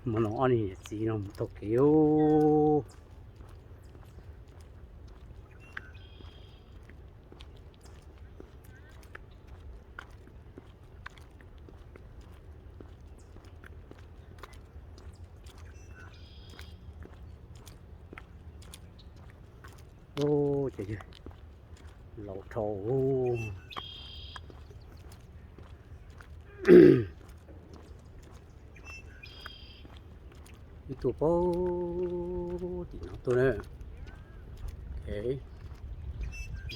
Mus no ob niam txiv no mus taug kev os. Ub, ces laus dhau. Wb tuaj puag tim no tuaj na. Wb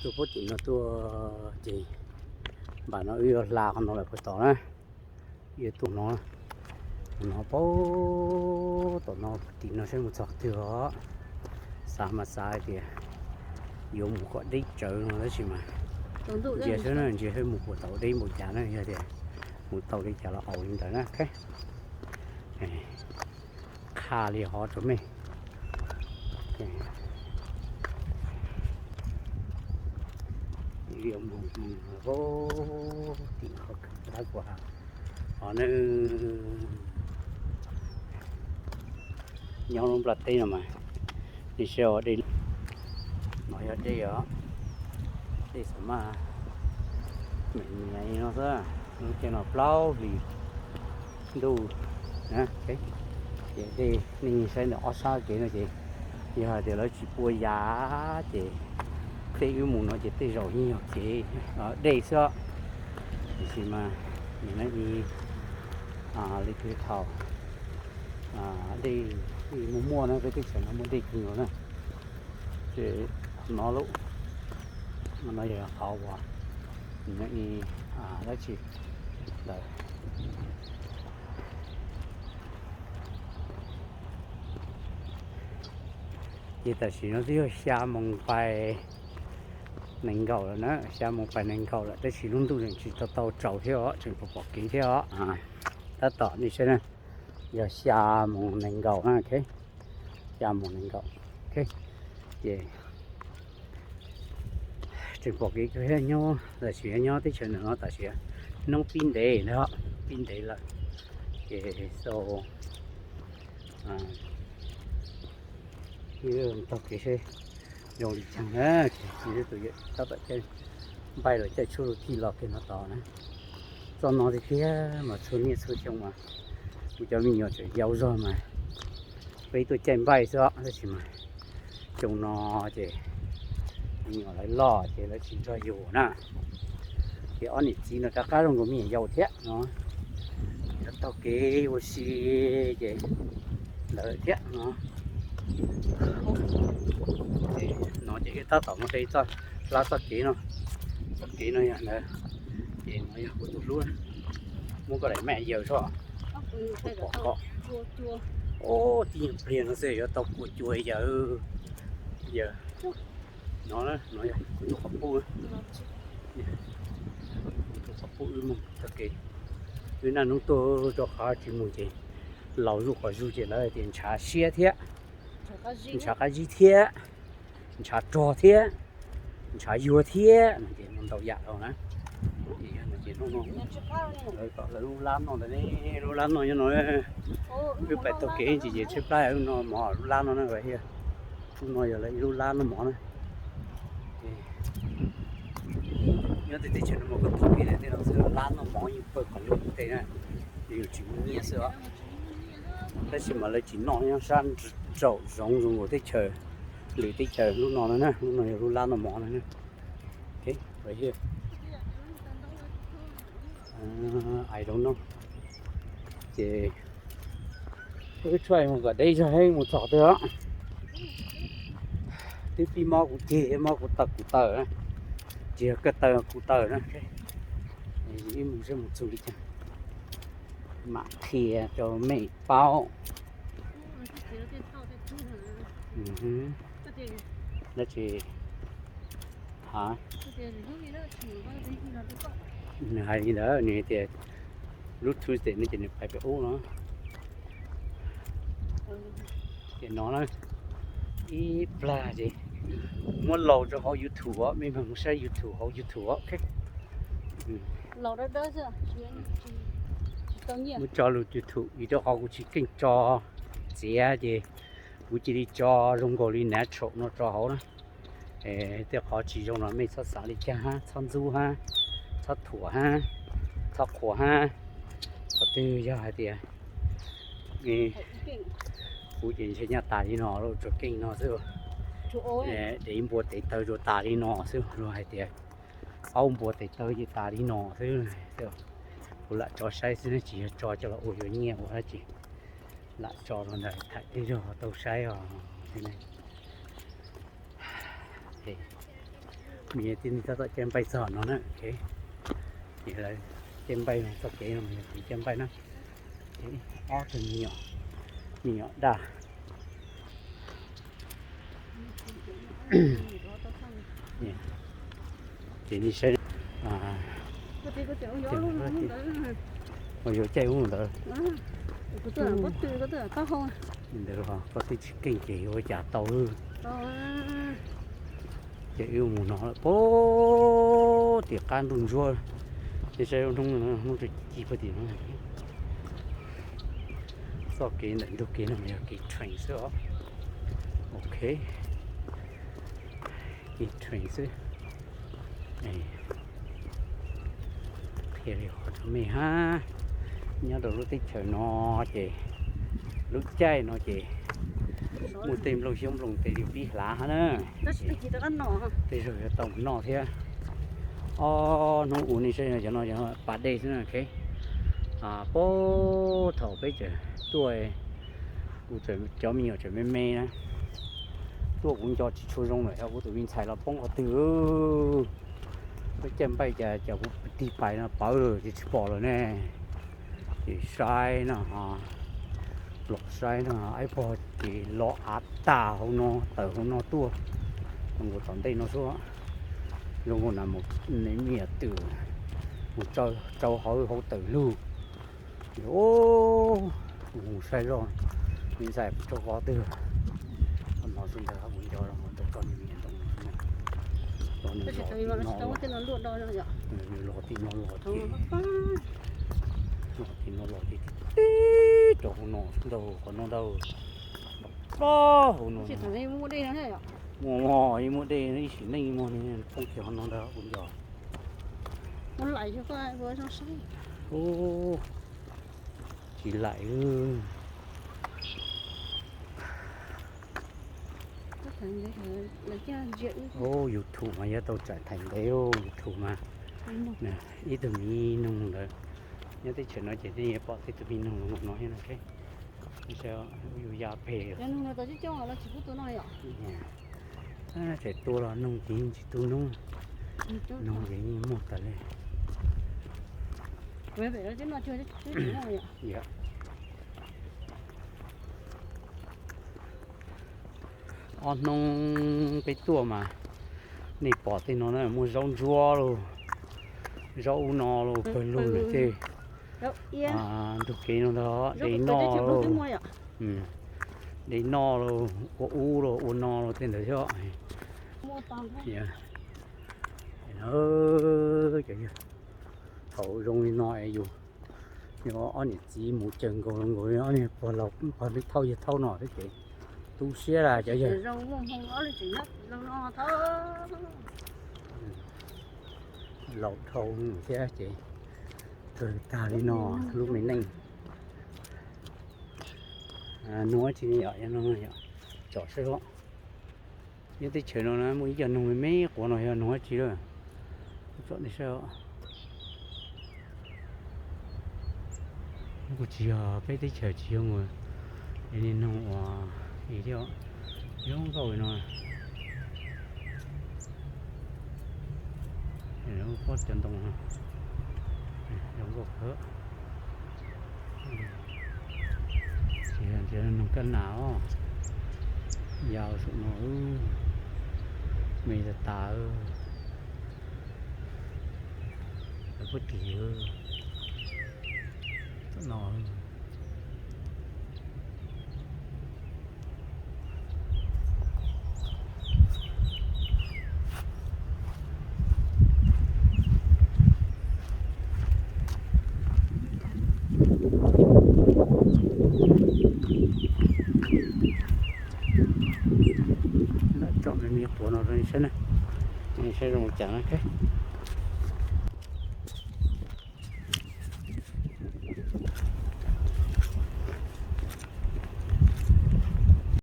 tuaj puag tim no tuaj ces npam no wb yuav hla qhov no lawm puag tod na. Wb yuav tuaj no, no puag tom no tim no saib mus txog twg os. Xav mas xav hais tias yuav mus kom deb tsawv no tab sis mas ntsia saib na, ntsia saib mus puas tau deb npaum cas na, yog tias mus tau li cas los au li ntawd na. Qha li hov rau mej. Tim no kawg tab kuv hais, nyob lub nplaj teb no mas, nej saib dej, no yog dej os, dej xam maj me me no xwb, lub caij no plaub hlis ntuj, ces dej, nej saib ntawm ob sab kev no ces yog hais tias lawv tsis pua yas ces tej wb mus no ces tej zaum yeej yog kev dej xwb, tiam sis mas nim no li twg thaum dej muaj muaj na, peb teb chaws no muaj dej kawg nkaus na. Ces qhov no lub, no yog qhov uas dab tsi ntawd. Ces tam sim no twb yog xya moos pais nees nkaum lawm na, xya moos pais nees nkaum lawm tab sis lub ntuj tseem tsis tau tau tsaus thiab os, tseem pom pom kev thiab os. Tab tom nej saib na, yog xya moos nees nkaum na, xya moos nees nkaum. Ces tseem pom kev kawg thiab, nyob tam sim nyob teb chaws ntawm no tam sim hnub pib ntev na, pib ntev lawm. Ces so taug kev seb zoo li cas na, ces tus yawm tab tom caij npaij los caij tshuaj lug thij los kiag no tod na. Txoj no tiag tiag mas txhua niaj txhua xyoo mas kuv cov me nyuam tseem yau zog mas peb tuaj caij npaij xwb tab sis mas xyoo no ces me nyuam lawv loj ces lawv tsis nrog yus na. Ces ob niam txiv no rov qab zoo nkaus me nyuam yaus thiab no, yuav taug kev ua si ces ntawd thiab no. No ces tab tom mus de txoj hlab txoj kev no, txoj kev no yog ntawd, ces no yog kuv tus hlub, muab koj daim me yaws soj, kuv pom koj. Ub, tib nyuag pliag no xwb yuav tau kua cua yawm yawg. No, no yog kuv tus qhov pub, kuv tus qhov pub wb mus txoj kev, wb naj hnub tuaj rau qhov tsis mus ces laus zuj qhov zug ces lawv tias ntshav siab thiab, ntshav qab zib thiab, ntshav rog thiab, ntshav yuag thiab no ces mus ntau yam dhau na. Ces hnub no lawv tom lawv lub lab noj ntawd ne, lub lab noj nyob no, wb pais taug kev ces ces tshaib plab lub no mov, lub lab no na, lub no yog lawv ib lub lab noj mov na. Nyob tej teb chaws no mas koj taug kev tej no xwb lab noj mov yeej pawg qhov ncauj tej na, yus tsis muaj nyiaj xwb os. Tab sis mas lawv tsis noj nyob sab nraum zoov zoo nkaus teb chaws, lwm teb chaws lub no no na, lub no yog lub lab noj mov no na. I don't know. Ces wb try mus kom deb zog mus txog twg os. Twb pib mob kuv ceg, mob kuv taw, kuv taw, tsis yog koj taw kuv taw na. Ib mus seb mus txog li cas mam qhia rau mej paub. Dab tsi? Ha? Nws hais li ntawd, nws tias lub Tuesday no ces nws pais pem ub no. Ces no na, ib plag ces muab laus rau hauv YouTube os, mej mus saib YouTube hauv YouTube os. Muab tso lus YouTube vim rau qhov kuv tsis keej tso txiav ces kuv cia li tso zoo nkaus li natural no tso hauv na. Tej qhov tsis zoo no mej txhob xav li cas hab, txhob ntxub hab, txhob thuam hab, txhob qhuas hab. Qhov twg yog hais tias kuv ces ntshe nyaj tas li no lawm, tsuas keej no xwb. Dev npua tes taw tsuas tas li no xwb, luag hais tias aub npua tes taw ces tas li no xwb. Kuv lam tso saib xwb, tsis yog tso coj los ua yuav nyiaj ua dab tsi, lam tso rau ntawm thaim tej zaug tau saib os. Ces me tij neeg tab tom caij npaij txog no na, ces lawv caij npaij txoj kev no yog kev caij npaij na. Ces ob tug me nyuam, me nyuam daj. Ces nej saib, ua yuav caij ub ntawd. Ntawd koj twb tsis keej ces yuav ua cas tau. Ces wb mus no lawm puag tim qab ntuj ntsuab, ces saib hnub, hnub tsuas ci puag tim no. Txoj kev ntawm ntug kev no mas yog kev train xwb os. Ok, kev train xwb. Qhia li qhov rau mej hab, nyob rau lub teb chaws no ces lub caij no ces muaj tej nplooj xyoob nplooj tes li pib hlav hab na. Tej zaug yuav tau mus noj thiab. Ob hnub ua nej saib no, cov no pas dej xwb na. Puag thaum peb tseem tuaj, kuv tseem, cov me nyuam tseem me me na, tuaj kuv nco tsis tshua zoo lawm, yog kuv tus me ntxhais los poob qhov twg. Peb caij npaij cas, cas kuv tig pais no pawv lawm ces tsis pom lawm ne. Ces saib no, los saib no, ib pog ces los av tag hauv no, tawm hauv no tuaj, zoo nkaus tom ntej no xwb. Zoo nkaus na, mus me nyuam twm mus tsau hauv, hauv tawm lug. Mus saib zoj, me ntxhais puas tsaug qhov twg. Qhov no xwb ntag, kuv nco los tau tso nws me ntoo no xwb na. Los nws los tim no los, nws los tim no los ces, los tim no los ces tib rau hauv no xwb ntag, qhov no ntag. Hauv no muaj, muaj dej ib sim neej muag poob kiag hauv no ntag kuv nco. Tsis laim. YouTube mas yuav tau tsaim thaim ntev, YouTube mas. Ib tug miv nug ntawd, nyob teb chaws no ces nej yuav pom tej tug miv nug no thiab no. Yus ya phem. Tseem tua los nug ces tsis tu nub. Nug ces yeej muag tas li. Ob hnub peb tuaj mas nej pom tej no na, muaj zaub ntsuab los, zaub ub no los, pawg lug lawm tej. Ntug kev no ntag, de noj los, de noj los, ua ub los, ua no los tej ntawd thiab. Thaum zoo li no es yus, yus ob niam txiv mus cawm nkaus los nkaus, ob niag pog laus, pog thauj yawg thauj no thiab ces tu siab lawm cov yawg. Laus dhau thiab ces kawg tag li no lub me neej. Nug dab tsi ne yom, tsom saib os. Nyob teb chaws no na muaj ib co noog me me quav no yog noog dab tsi lawm. Tsom nej saib os. Kuj tsis yog peb teb chaws tsis yog mus, es niag noog uas thiab, zoo nkauj no. Pob cov ntoo zoo nkauj kawg. Tsis yog noog kab nas os, ya saum no, me tas tas. Lawv puab ris no. Me nyuam quav no saib na, saib zoo cas na.